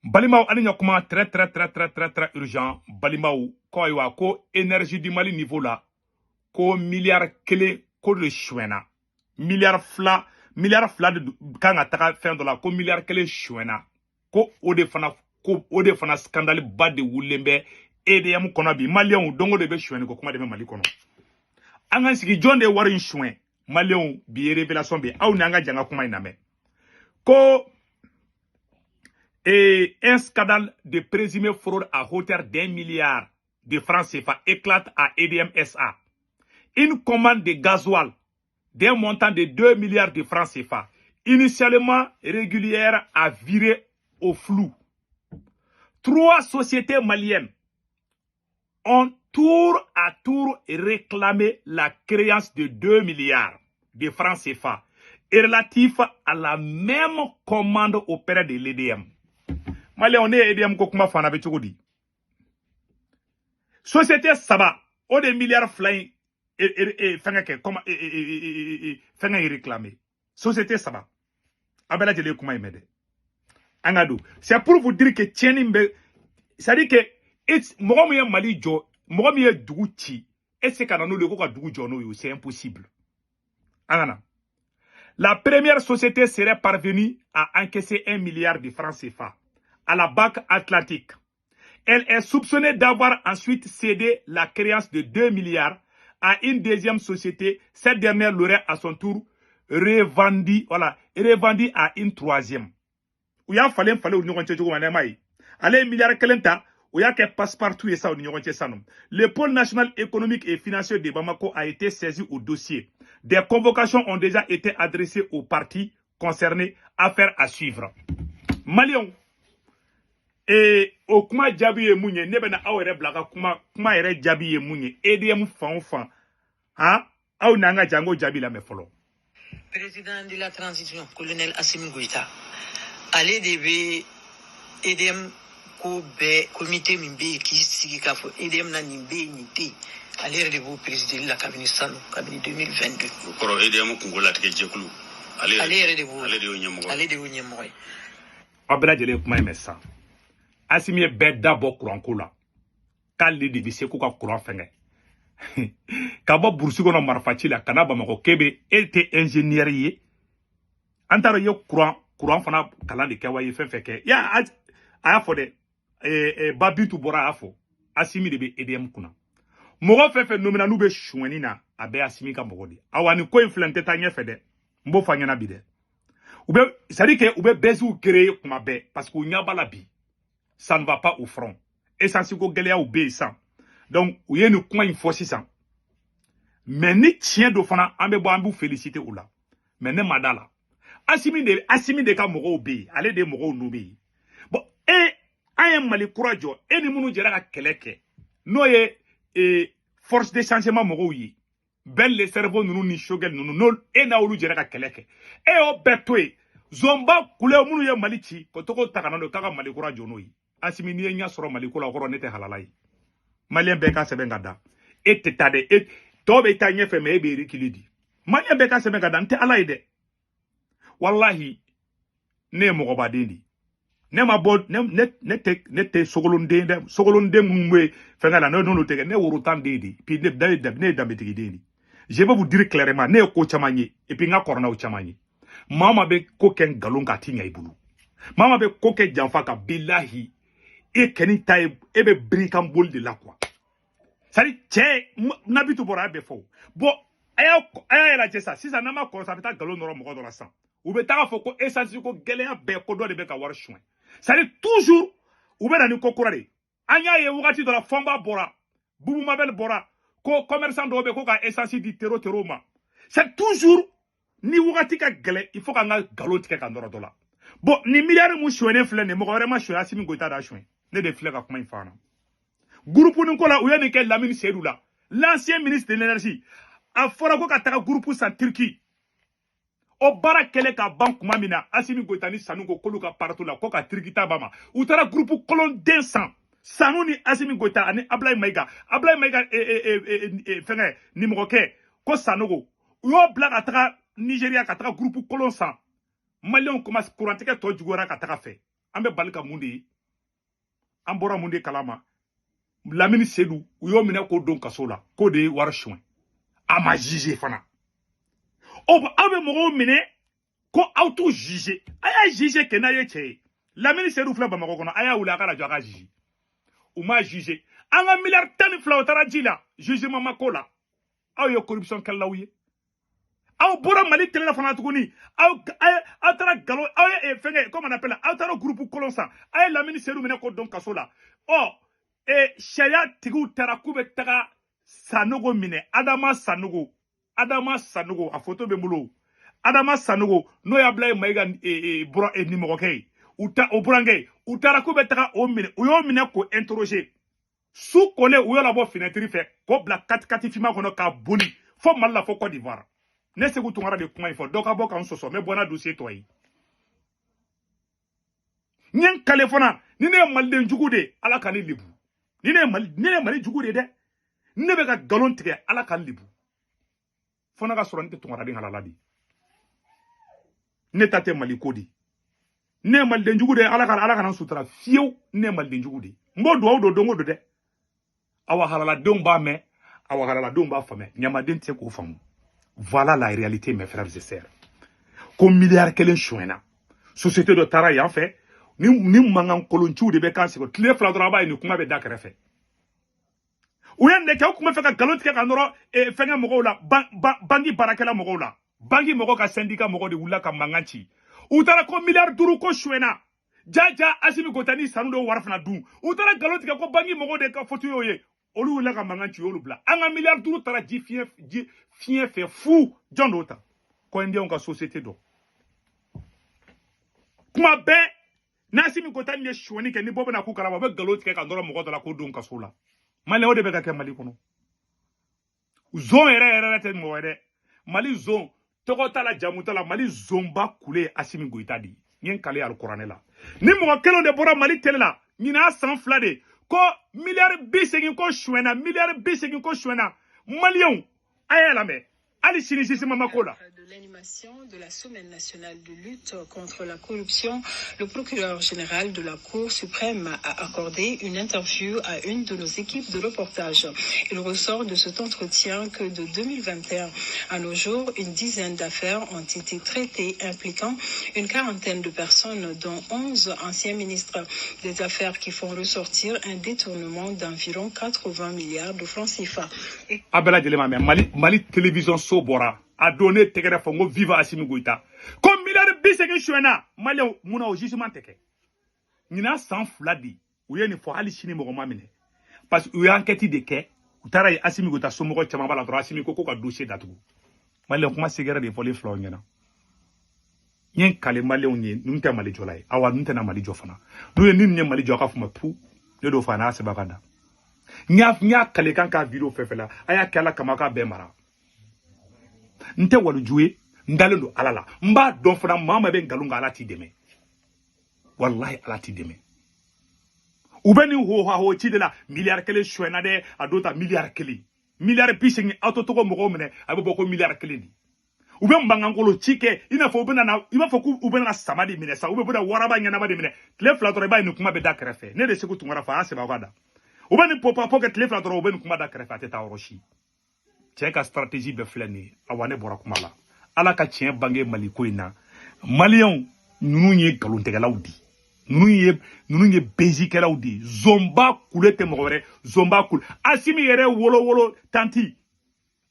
Balimaw, ani ɲakuma, très très très très très très urgent. Balimaw, ko ayiwa, ko Énergie du Mali niveau la, ko miliyari 1 ko de suɲɛna. Miliyari 2, miliyari 2 de kan ka taga fɛn dɔ la, ko miliyari 1 suɲɛna. Ko o de fana, ko o de fana scandale ba de wulilen bɛ EDM kɔnɔ bi. Maliyɛnw, don o de bɛ suɲɛni ko kuma de bɛ Mali kɔnɔ. An ka sigi, jɔn de ye wari in suɲɛ? Maliyɛnw, bi ye révélation bɛ aw ni an ka jan ka kuma in lamɛn. Ko et un scandale de présumée fraude à hauteur d'1 milliard de francs CFA éclate à EDM SA. Une commande de gasoil d'un montant de 2 milliards de francs CFA, initialement régulière, a viré au flou. Trois sociétés maliennes ont tour à tour réclamé la créance de 2 milliards de francs CFA et relatif à la même commande auprès de l'EDM. Maliyɛnw, ne ye EDM ko kuma fana bɛ cogo di? Société saba o de miliyari 2 in fɛngɛ kɛ comme fɛngɛ in réclamé. Société saba, a bɛɛ lajɛlen ye kuma in mɛn dɛ. An ka don, c'est pour vous dire que tiɲɛni bɛ, c'est à dire que mɔgɔ min ye Mali jɔ, mɔgɔ min ye dugu ci, e tɛ se ka na n'olu ye ko ka dugu jɔ n'o ye, c'est impossible. An ka na. La première société serait parvenue à encaisser 1 milliard de francs CFA à la Banque Atlantique. Elle est soupçonnée d'avoir ensuite cédé la créance de 2 milliards à une deuxième société. Cette dernière l'aurait à son tour revendu, voilà, revendu à une troisième. U y'a falen falen u ni ɲɔgɔn cɛ cogo min na, ne m'a ye. Ale ye miliyari 1 ta, u y'a kɛ passe-partout ye sa u ni ɲɔgɔn cɛ sa nɔ. Le pôle national économique et financier de Bamako a été saisi au dossier. Des convocations ont déjà été adressées aux parties concernées. Affaire à suivre. Maliyɛnw, ee, o kuma jaabi ye mun ye? Ne bɛna aw yɛrɛ bila ka kuma. Kuma yɛrɛ jaabi ye mun ye? EDM fan o fan, han, aw n'an ka jango jaabi lamɛn fɔlɔ. Président de la transition, colonel Assimi Goïta, ale de bɛ EDM ko bɛɛ. Comité min bɛ yen k'i sigi k'a fɔ EDM na nin bɛ yen, nin tɛ yen, ale yɛrɛ de b'o présider la kabini sanu, kabini 2022. O kɔrɔ, EDM kungo latigɛ jɛkulu, ale ale yɛrɛ de b'o ale de y'o ɲɛmɔgɔ ye. Ale de y'o ɲɛmɔgɔ ye. Aw bɛɛ lajɛlen ye kuma in mɛn sisan. Asimi ye bɛɛ da bɔ kuranko la k'ale de bɛ se k'u ka kuran fɛngɛ ka bɔ burusi kɔnɔ marifaci la ka na Bamakɔ. K'e bɛ, e tɛ ingénieur ye, an t'a dɔn i ye kuran fana kalan de kɛ wa, i ye fɛn fɛn kɛ ya. A y'a fɔ dɛ, ba Bintu bɔra, a y'a fɔ Asimi de bɛ EDM kunna. Mɔgɔ fɛn fɛn nomina n'u bɛ suɲɛni na, a bɛɛ ye Asimi ka mɔgɔ de ye. Awa, nin ko in filɛ, n tɛ taa ɲɛfɛ dɛ, n b'o fɔ a ɲɛna bi dɛ. U bɛ, c'est à dire que u bɛ buzziw créer kuma bɛɛ parce que u ɲɛ b'a la bi, ça ne va pas au front. Essence ko gɛlɛyaw bɛ yen sisan, donc u ye nin kuma in fɔ sisan. Mais ni tiɲɛ don fana, an bɛ bɔ, an b'u féliciter o la. Mais ne ma da la. Asimi de ka mɔgɔw bɛ yen, ale de ye mɔgɔw nommé yen. Bon, e, an ye Mali kura jɔ, e ni minnu jɛra ka kɛlɛ kɛ, n'o ye force de changement mɔgɔw ye, Ben le cerveau ninnu ni Choguel ninnu, n'o e n'a olu jɛra ka kɛlɛ kɛ, e y'o bɛɛ to yen. Zonba kule minnu ye Mali ci, ko tɔgɔ ta ka na don k'a ka Mali kura jɔ n'o ye. Asimi, n'i ye ɲɛ sɔrɔ Mali ko la, o kɔrɔ ne tɛ halala ye. Maliyɛn bɛɛ ka sɛbɛn ka da, e tɛ taa dɛ, e tɔw bɛ taa ɲɛfɛ, mais e bɛ reculer di. Maliyɛn bɛɛ ka sɛbɛn ka da, n tɛ ala ye dɛ. Walahi, ne ye mɔgɔbaden de ye. Ne ma bɔ ne tɛ sogolonden dɛ. Sogolonden minnu bɛ fɛnkɛ la, n'olu tɛ kɛ, ne ye worotan den de ye. Puis ne ye danbetigi den de ye. Je vais vous dire clairement, ne ye ko caman ye et puis n ka kɔrɔ n'aw caman ye. Maa o maa bɛ ko kɛ nkalon kan, a ti ɲɛ i bolo. Maa o maa bɛ ko kɛ janfa kan, bilahi, e kɛni ta ye, e bɛ birikan boli de la quoi. C'est à dire, cɛ Nabitu bɔra, a y'a bɛɛ fɔ. Bon, a y'a lajɛ sa sisan, n'an ma kɔlɔsi, a bɛ taa nkalon nɔrɔ mɔgɔ dɔ la sisan. U bɛ taga fɔ ko essence ko gɛlɛya bɛɛ, ko dɔ de bɛ ka wari suɲɛ. C'est à dire, toujours u bɛ na ni ko kura de ye. An y'a ye wagati dɔ la, Fɔnba bɔra, Bubu Mabel bɔra ko commerçant dɔw bɛ ko ka essence di tero tero ma. C'est toujours ni wagati ka gɛlɛn, il faut k'an ka nkalon tigɛ ka nɔrɔ dɔ la. Bon, ni miliyari mun suɲɛnen filɛ nin ye, mɔgɔ wɛrɛ ma suɲɛ, Asimi Goyita d'a suɲɛ. Ne de filɛ ka kuma in fɔ an na. Groupe nin ko la, u ye nin kɛ Lamini Seydou la, l'ancien ministre de l'énergie. A fɔra ko ka taga groupe san Turquie. O baara kɛlen ka ban kuma min na, Asimi Goyita ni Sanu ko k'olu ka partout la ko ka Turquie ta ba ma. U taara groupe kolonden san. Sanu ni Asimi Goyita ani Ablaye Mayiga, Ablaye Mayiga fɛngɛ nimɔgɔkɛ ko Sanogo, u y'o bila ka taga Nigéria ka taga groupe kolon san. Maliyɛnw commence kurantigɛ tɔ juguyara ka taga fɛ. An bɛ bali ka mun de ye? An bɔra mun de kalama? Lamini Seydou, u y'o minɛ k'o don kaso la, k'o de ye wari suɲɛ, a ma juger fana. O aw bɛ mɔgɔw minɛ ko aw t'u juger. A y'a juger kɛ n'a ye cɛ ye. Lamini Seydou filɛ Bamakɔ kɔnɔ, a y'a wuli a ka lajɔ a ka juger. U m'a juger. An ka miliyari 12, o taara ji la, jugement ma k'o la. Aw ye corruption kɛlaw ye. Aw bɔra Mali télé la fana tuguni, aw aw taara nkalon, aw ye fɛnkɛ, comment on appelle, aw taara groupe kolon san. A ye Lamini Seydou minɛ k'o don kaso la. Ɔ sariya tigiw taara k'u bɛ taga Sanogo minɛ, Adama Sanogo. Adama Sanogo, a photo bɛ n bolo. Adama Sanogo, n'o y'a bila ye Mayiga bura nimɔgɔkɛ ye, u ta o burankɛ ye. U taara k'u bɛ taga o minɛ, u y'o minɛ k'o interroger. Su kolen, u y'o labɔ fenêtre fɛ k'o bila katikati finman kɔnɔ k'a boli fo Mali la, fo Côte d'Ivoire. Ne Segu Tunkara de kuma in fɔ, dɔ ka bɔ ka n sɔsɔ, n bɛ bɔ n'a dossier tɔ ye. N ye n kale fana, ni ne ye maliden jugu de ye, Ala ka ne lebu. Ni ne ye Mali, ni ne ye Mali jugu de ye dɛ, ni ne bɛ ka nkalon tigɛ, Ala ka n lebu. Fo n'a ka sɔrɔ ne tɛ Tunkaraden halala de, ne ta tɛ Mali ko de. Ne ye maliden jugu de ye, Ala ka Ala kana n sutura fiyewu. Ne ye maliden jugu de ye, n b'o dugawu don don o don dɛ. Awa halaladenw b'a mɛn, awa halaladenw b'a faamuya, ɲamaden tɛ se k'o faamu. Voilà la réalité, mes frères et sœurs. Ko miliyari 1 suɲɛna, société dɔ taara yan fɛ. Ni mankan kolonciw de bɛ k'an sigi tile 2 dɔrɔn, a b'a ye nin kuma bɛ da kɛrɛfɛ. U ye nin de kɛ, u tun bɛ fɛ ka nkalon tigɛ ka nɔrɔ fɛnkɛ mɔgɔw la, banki baarakɛla mɔgɔw la. Banki mɔgɔw ka syndicat mɔgɔw de wulila ka mankan ci. U taara ko miliyari 5 ko suɲɛna. Jaja, Asimi Goyita ni Sanu dɔw wari fana dun. U taara nkalon tigɛ ko banki mɔgɔw de ka faute y'o ye. Olu wulila ka mankan ci, y'olu bila. An ka miliyari 5 taara ji fiɲɛ, ji fiɲɛ fɛ fu. Jɔn d'o ta? Ko indien ka société dɔ. Kuma bɛɛ n'Asimi Goyita ni ye suɲɛni kɛ, ni bɔ bɛna k'u kalama, u bɛ nkalon tigɛ ka nɔrɔ mɔgɔ dɔ la k'o don kaso la. Maliyɛn, o de bɛ ka kɛ Mali kɔnɔ. Zon yɛrɛ yɛrɛ yɛrɛ tɛ mɔgɔ ye dɛ. Mali zon tɔgɔ t'a la, jamu t'a la. Mali zonba kule ye Asimi Goyita de ye. N ye n kale alikuranɛ la, ni mɔgɔ kelen de bɔra Mali télé la ɲinan a san 2 de ko miliyari 80 ko suɲɛna, miliyari 80 ko suɲɛna. Maliyɛnw, a y'a lamɛn, hali sini sisima ma ko la. De l'animation de la Semaine nationale de lutte contre la corruption, le procureur général de la Cour suprême a accordé une interview à une de nos équipes de reportage. Il ressort de cet entretien que de 2021 à nos jours, une dizaine d'affaires ont été traitées impliquant une quarantaine de personnes, dont 11 anciens ministres. Des affaires qui font ressortir un détournement d'environ 80 milliards de francs CFA. Et A bɛɛ lajɛlen ma mɛn, Mali télévision so bɔra a don, ne tɛgɛrɛ fɔ n ko vive Asimi Goyita. Ko miliyari 80 suɲɛna. Maliyɛnw, munna o jugement tɛ kɛ? Ɲinan san 2 de u ye nin fɔ, hali sini mɔgɔ ma minɛ, parce que u ye enquête de kɛ. U taara ye Asimi Goyita somɔgɔ caman b'a la dɔrɔn, Asimi ko ko ka dossier datugu. Maliyɛn, kuma segɛrɛ de fɔlen filaw ɲɛna. N ye n kale maliyɛnw ye, ninnu tɛ Mali jɔla ye. Awa ninnu tɛna Mali jɔ fana. N'u ye ni ninnu ye Mali jɔ, a ka fɔ ma pu ne d'o fɔ a n'a sɛbɛn ka da. N y'a kale kan k'a vidéo fɛn fɛn la, a y'a kɛ Ala kama, k'a bɛɛ mara. N tɛ waliju ye, n dalen don Ala la. N b'a dɔn fana, maa maa bɛ nkalon kan, Ala t'i dɛmɛ. Walahi, Ala t'i dɛmɛ. U bɛ nin ho ci de la. Miliyari 1 suɲɛna dɛ, a don ta miliyari 1, miliyari 80, aw to tɔgɔ mɔgɔw minɛ, a bɛ bɔ ko miliyari 1 de. U bɛ mankankolo ci kɛ i n'a fɔ u bɛna na, i b'a fɔ k'u bɛna sama de minɛ sa, u bɛ bɛna waraba ɲɛnama de minɛ. Tile 2 dɔrɔn, i b'a ye nin kuma bɛ da kɛrɛfɛ. Ne de Segu Tunkara fɔ, a y'a sɛbɛn aw ka da. U bɛ nin pɔpɔ kɛ tile 2 dɔrɔn, u bɛ nin kuma da kɛrɛfɛ, a tɛ taa yɔrɔ si. Cɛ ka stratégie bɛɛ filɛ nin ye. Awa ne bɔra kuma la. Ala ka tiɲɛ bange Mali ko in na. Maliyɛnw, ninnu ye nkalontigɛlaw di, ninnu ye bezikɛlaw di. Zonba kule tɛ mɔgɔ wɛrɛ, zonba kule Asimi yɛrɛ wolo tanti,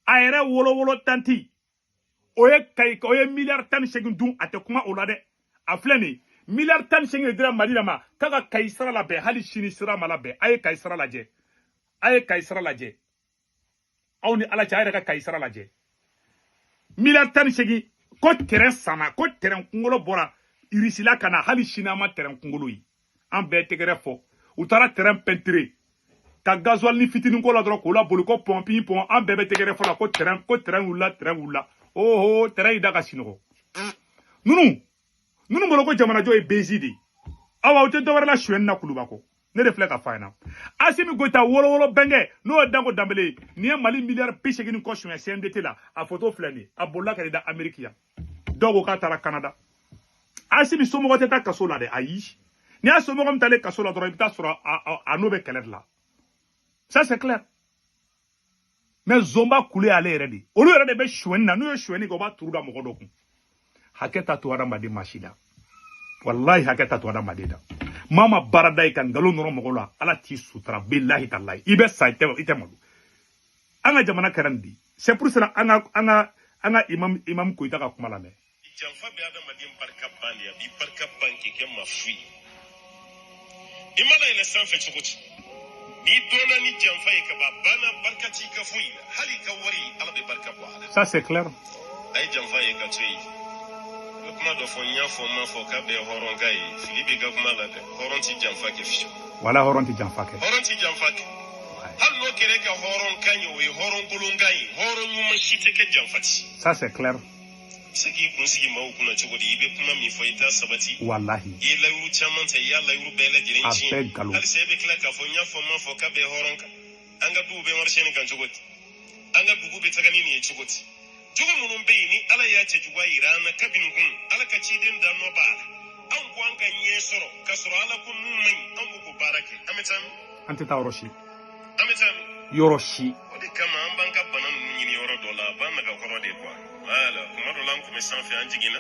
a yɛrɛ wolo tanti, o ye kayi, o ye miliyari 18 dun. A tɛ kuma o la dɛ. A filɛ nin ye, miliyari 18 de dira Mali la ma k'a ka Kayi sira labɛn, hali sini sira ma labɛn. A ye Kayi sira lajɛ, a ye Kayi sira lajɛ. Aw ni Ala cɛ, a yɛrɛ ka Kayi sira lajɛ. Miliyari 18 ko terrain sanna, ko terrain kunkolo bɔra Irisila ka na, hali sini an ma terrain kunkolo ye. An bɛɛ tɛgɛrɛ fɔ. U taara terrain peinture ka gasoil ni fitinin ko la dɔrɔn k'o laboli ko pɔnpi pɔn. An bɛɛ bɛ tɛgɛrɛ fɔ la ko terrain, ko terrain wulila, terrain wulila. Oho, terrain y'i da ka sinɔgɔ. Ninnu bolo ko jamanajɔ ye bezi de ye. Awa u tɛ dɔwɛrɛ la suyɛnni na Kuluba kɔ. Ne de filɛ ka f'a ɲɛna, Asimi Goyita wolowolo bɛnkɛ, n'o ye Danko Danbele ye, nin ye Mali miliyari 80 ni kɔ suɲɛ CMDT la. A photo filɛ nin ye, a bolila ka da Amérique yan. Dɔw ko k'a taara Canada. Asimi somɔgɔ tɛ taa kaso la dɛ, ayi. N'i y'a somɔgɔ min taalen kaso la dɔrɔn, i bɛ taa sɔrɔ a n'o bɛ kɛlɛ de la. Ça c'est clair. Mais zonba kule y'ale yɛrɛ de. Olu yɛrɛ de bɛ sonyɛni na, n'u ye sonyɛni kɛ, u b'a turu da mɔgɔ dɔ kun. Hakɛ t'a to hadamaden maa si la. Wallahi hakɛ t'a to hadamaden da. Maa ma baara da i kan, nkalon nɔrɔ mɔgɔ la, Ala t'i sutura, bilahi talahi. I bɛ sa, i tɛ malo. An ka jamana kɛra nin de. C'est pour cela an ka imam Koyita ka kuma lamɛn. Janfa bɛ adamaden barika ban de, a b'i barika ban k'i kɛ maa fu ye. I mana yɛlɛ sanfɛ cogo ci, n'i dɔnna ni janfa ye ka ban, a banna, barika t'i ka foyi la, hali i ka wari, Ala bɛ barika bɔ a la. Ça c'est clair. A ye janfa ye ka to yen. I bɛ kuma dɔ fɔ, n y'a fɔ, n m'a fɔ k'a bɛɛ ye hɔrɔnka ye. Fili b'i ka kuma la dɛ. Hɔrɔn ti janfa kɛ fiyewu. Wala hɔrɔn tɛ janfa kɛ. Hɔrɔn ti janfa kɛ. Hali n'o kɛra e ka hɔrɔnkan ye, o ye hɔrɔnkolonkan ye. Hɔrɔn ɲuman si tɛ kɛ janfa ti. Ça c'est clair. I bɛ se k'i kun sigi maaw kunna cogo di? I bɛ kuma min fɔ, i t'a sabati. Wallahi. I ye layiru caman ta, i y'a layiru bɛɛ lajɛlen A tiɲɛ. bɛɛ nkalon. Halisa e bɛ tila k'a fɔ n y'a fɔ, n m'a fɔ k'a bɛɛ ye hɔrɔn kan. An ka duw bɛ marché nin kan cogo di? An ka dugu bɛ taga ni nin ye cogo di? Jogo minnu bɛ yen ni Ala y'a cɛjuguya yira an na kabini kun, Ala ka ciden da nɔ b'a la. Anw ko an ka ɲɛ sɔrɔ k'a sɔrɔ Ala ko mun man ɲi, anw ko k'o baara kɛ. An bɛ taa min? An tɛ taa yɔrɔ si. An bɛ taa min? Yɔrɔ si. O de kama an b'an ka bana ninnu ɲini yɔrɔ dɔ la, a b'an nagakɔrɔ de quoi. Voilà, kuma dɔ la an kun bɛ sanfɛ, an jiginna,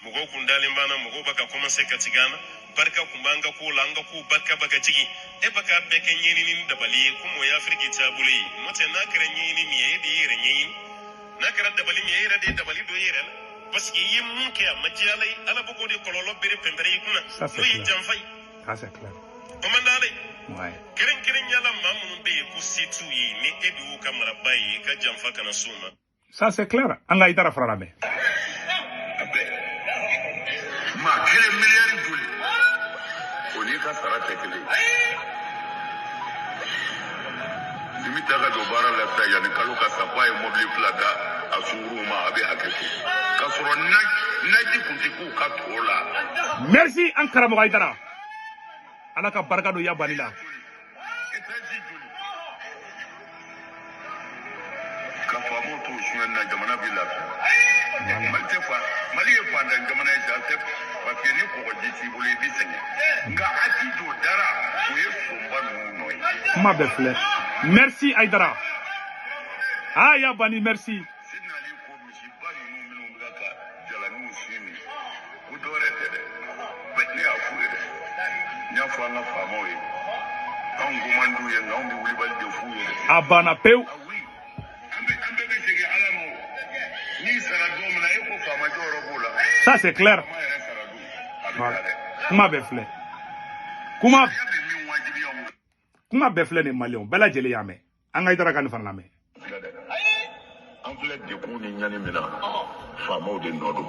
mɔgɔw kun dalen b'an na, mɔgɔw bɛ ka commencer ka tigɛ an na, barika kun b'an ka kow la, an ka kow barika bɛ ka jigin. E bɛ k'a bɛɛ kɛ ɲɛɲini ni dabali ye, komi o ye Afiriki taabolo ye. N'o tɛ, n'a kɛra ɲɛɲini min ye, e de y'i yɛrɛ ɲɛɲini. N'a kɛra dabali min ye, e yɛrɛ de ye dabali don i yɛrɛ la. Parce que i ye mun kɛ, a ma diya Ala ye, Ala bɛ k'o de kɔlɔlɔ bere pɛnpɛrɛ i kunna. Ça c'est N'o ye clair. janfa ye. Ça c'est clair. O man d'Ala ye. Ouais. Kɛrɛnkɛrɛnnenya la, maa minnu bɛ yen ko se t'u ye, ni e de y'u ka maraba ye, i ka janfa kana s'u ma. Ça c'est clair. An ka Hayidara fara lamɛn. Maa kelen miliyari joli, o n'i ka sara tɛ kelen ye. Ni min ta ka don baara la sisan, yanni kalo ka sa, k'a ye mɔbili fila da a sunkuruw ma, a bɛ hakɛ to k'a sɔrɔ naji kun tɛ k'u ka to la. Merci an karamɔgɔ Hayidara. Ala ka barika don yabali la. Etazi joli ka faamaw to suɲɛni na, jamana bɛ lafiya. Mali tɛ fa, Mali ye fantan jamana ye sa, tɛ parce que ni kɔgɔji t'i bolo, i bɛ sɛgɛn. Nka a ti don dara, o ye sonba ninnu nɔ ye. Kuma bɛɛ filɛ. Merci Hayidara. Ah Yabani, merci. Sidina Ali ko misiba ninnu minnu bɛ ka jalaniw sin min, ko dɔwɛrɛ tɛ dɛ. Ne y'a f'u ye dɛ, n y'a fɔ an ka faamaw ye, anw ko man d'u ye, nka anw bɛ wulibali de f'u ye dɛ. A banna pewu. Ah oui, an bɛɛ bɛ segin Ala ma o. N'i sara don min na, e ko faama jɔyɔrɔ b'o la. Ça c'est clair. Faama yɛrɛ sara don, a bɛ Voilà. taa dɛ. Kuma bɛɛ filɛ. Kuma Sariya bɛ min wajibiya anw kuma bɛɛ filɛ nin maliyɛnw bɛɛ lajɛlen y'a mɛn. An ka Hayidara ka nin fana lamɛn. filɛ dɛ. An filɛ degun ni ɲani min na, faamaw de nɔ don.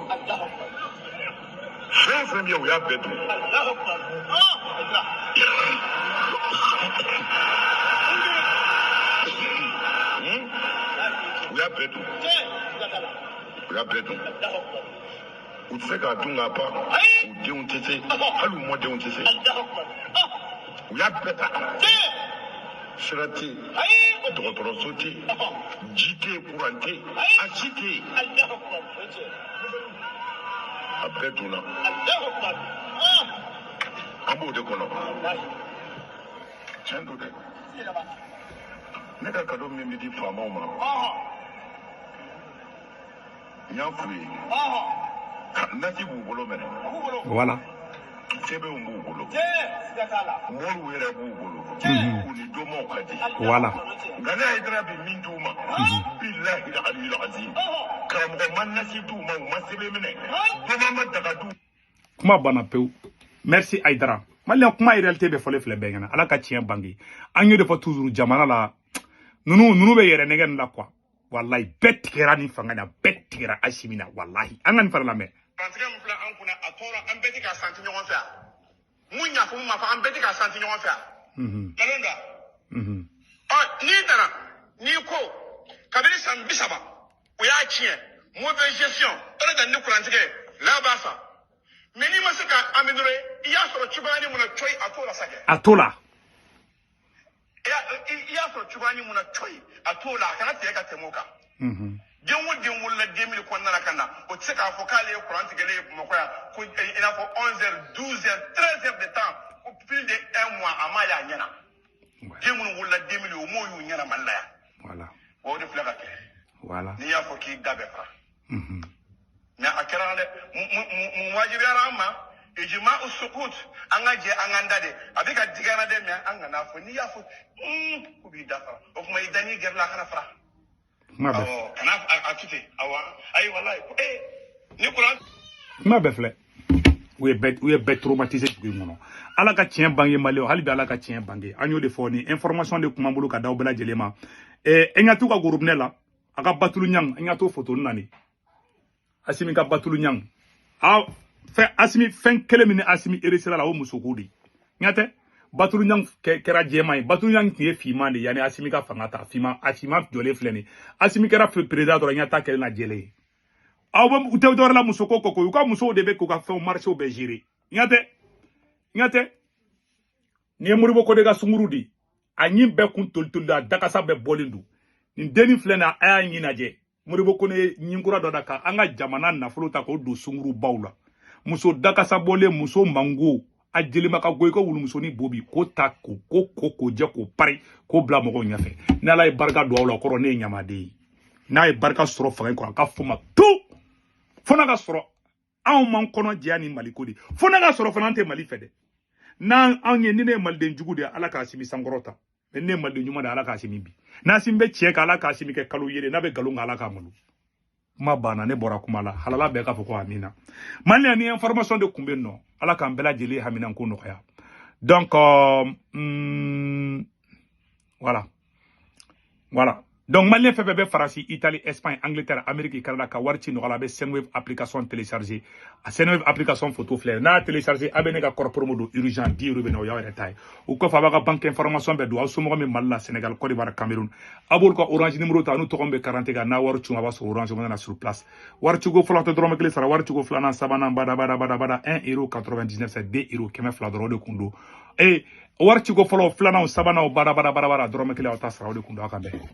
Fɛn o fɛn bɛ yen, u y'a bɛɛ dun. U y'a bɛɛ dun. U y'a bɛɛ dun. U tɛ se k'a dun k'a ban. U denw tɛ se, hali u mɔdenw tɛ se. U y'a bɛɛ ta. Sira tɛ yen, dɔgɔtɔrɔso tɛ yen, ji tɛ yen, kuran tɛ yen, a si tɛ yen. A bɛɛ dunna. An b'o de kɔnɔ. Tiɲɛ don dɛ. Ne ka cadeau min bɛ di faamaw ma, n y'a f'u ye, nasi b'u bolo mɛnɛ. Voilà. Sɛbɛnw b'u bolo, moriw yɛrɛ b'u bolo, u ni domaw ka di. Voilà. Nka ne Hayidara bɛ min d'u ma, bilahi aliyul azim, karamɔgɔ ma nasi d'u ma, u ma sɛbɛn minɛ, doma ma daga d'u Kuma banna pewu. Merci Hayidara. Maliyɛn, kuma réalité bɛ fɔlen filɛ bɛɛ ɲɛna. Ala ka tiɲɛ bange. An y'o de fɔ toujours jamana la. Ninnu bɛ yɛrɛ nɛgɛ nin la quoi. Wallahi bɛɛ tigɛra nin fanga na, bɛɛ tigɛra Asimi na wallahi. An ka nin fana lamɛn. Kurantigɛ min filɛ an kunna, a tɔɔrɔ, an bɛɛ tɛ k'a santi ɲɔgɔn fɛ yan. Mun y'a fɔ, mun ma fɔ, an bɛɛ tɛ k'a santi ɲɔgɔn fɛ yan. Nkalon don. Ɔ, n'i nana n'i ko kabini san 30 o y'a tiɲɛ, mauvaise gestion, o de nana ni kurantigɛ ye, laban sa. Mais n'i ma se ka améliorer, i y'a sɔrɔ cogoya mun na coyi, a t'o la sa kɛ. A t'o la. I y'a sɔrɔ cogoya mun na coyi, a t'o la, a kana tigɛ ka tɛmɛ o kan. Den o den wolola 2000 kɔnɔna la ka na, o tɛ se k'a fɔ k'ale ye kuran tigɛlen ye Bamakɔ yan ko i n'a fɔ 11 heures, 12 heures, 13 heures de temps. Den minnu wolola 2000 o m'o y'u ɲɛna Mali la yan. Voilà. Wa o de filɛ ka kɛ. Voilà. N'i y'a fɔ k'i da bɛ fara. Mais a kɛra dɛ, mun wajibiyara an ma? Ijima usukut, an ka jɛ an k'an da de. A bɛ ka digi an na dɛ, mais an kana fɔ. N'i y'a fɔ k'u b'i da fara, o tuma i da n'i gɛrɛ la, a kana fara. Kuma bɛɛ. Awɔ, kana a to ten. Awɔ, ayi walayi, ni kuran. Kuma bɛɛ filɛ. U ye bɛɛ traumatisé dugu in kɔnɔ. Ala ka tiɲɛ bange Maliyɛnw, hali bi Ala ka tiɲɛ bange. An y'o de fɔ, ni information de kun b'an bolo ka d'aw bɛɛ lajɛlen ma. N ka t'u ka gorobinɛ la, a ka batulu ɲang, n ka t'o photo nani. Asimi ka batulu ɲang. A fɛn Asimi fɛn kelen min ni Asimi eresira la, o muso ko de. N ka tɛ batulu ɲang kɛra jɛman ye. Batulu ɲang tun ye finman de ye yanni Asimi ka fanga ta. Finman, a finman jɔlen filɛ nin ye. Asimi kɛra président dɔrɔn, n ka taa kɛlen na jɛlen ye. Aw bɛ u tɛ dɔwɛrɛ la muso ko kɔ, u ka musow de bɛ k'u ka fɛnw marché bɛɛ gérer. N ka tɛ nin ye Modibo Kone ka sunkuru de ye. A ɲin bɛɛ kun toli toli la, a dakasa bɛɛ bɔlen don. Nin dennin filɛ nin ye, a y'a ɲin lajɛ. Modibo Kone ye ɲin kura dɔ da ka an ka jamana nafolo ta k'o don sunkurubaw la. Muso dakasa bɔlen, muso mango, a jelima ka go i ka wulumusonin bo bi k'o ta k'o ko k'o jɛ k'o pari k'o bila mɔgɔw ɲɛfɛ. Ni Ala ye barika don aw la, o kɔrɔ ne ye ɲamaden ye. N'a ye barika sɔrɔ fanga in kɔnɔ, a ka fɔ ma tu. Fo n'a ka sɔrɔ anw m'an kɔnɔ jɛya ni Maliko de. Fo n'a ka sɔrɔ fana an tɛ Mali fɛ dɛ. N'an anw ye, ni ne ye maliden jugu de ye, Ala k'a simi sankɔrɔ ta. Mais ne ye maliden ɲuman de ye, Ala k'a simi bi. N'a simi bɛ tiɲɛ kan, Ala k'a simi kɛ kalo yelen. N'a bɛ nkalon kan, Ala k'a malo. Kuma banna, ne bɔra kuma la. Halala bɛɛ k'a fɔ ko amina. Maliyɛn, ni information de kun bɛ yen nɔ, Ala k'an bɛɛ lajɛlen haminanko nɔgɔya. Donc voilà. Voilà. Donc, Malien fɛn fɛn bɛ Faransi, Italie, Espagne, Angleterre, Amérique, Canada ka wari ci nɔgɔya la, a bɛ Sendwave application télécharger. A Sendwave application photo filɛ, n'a y'a télécharger, a bɛ ne ka code promo don urgent 10 euros bɛ na, o y'aw yɛrɛ ta ye. O kɔfɛ, a b'a ka banque information bɛɛ don, aw somɔgɔ min Mali la, Sénégal, Côte d'Ivoire, Cameroun. A b'olu ka Orange numéro ta, n'u tɔgɔ min bɛ carte kan, n'a wari cun, a b'a sɔrɔ Orange Money na sur place. Wari ciko fɔlɔ tɛ dɔrɔmɛ kelen sara, wari ciko filanan, sabanan, bada bada bada bada, 1 euro 99, c'est 2 euros, 200 dɔrɔn, o de kun don. Wari ciko fɔlɔ, filanan, sabanan, bada bada bada bada, dɔrɔmɛ kelen aw ta sara, o de kun don. A ka bɛn.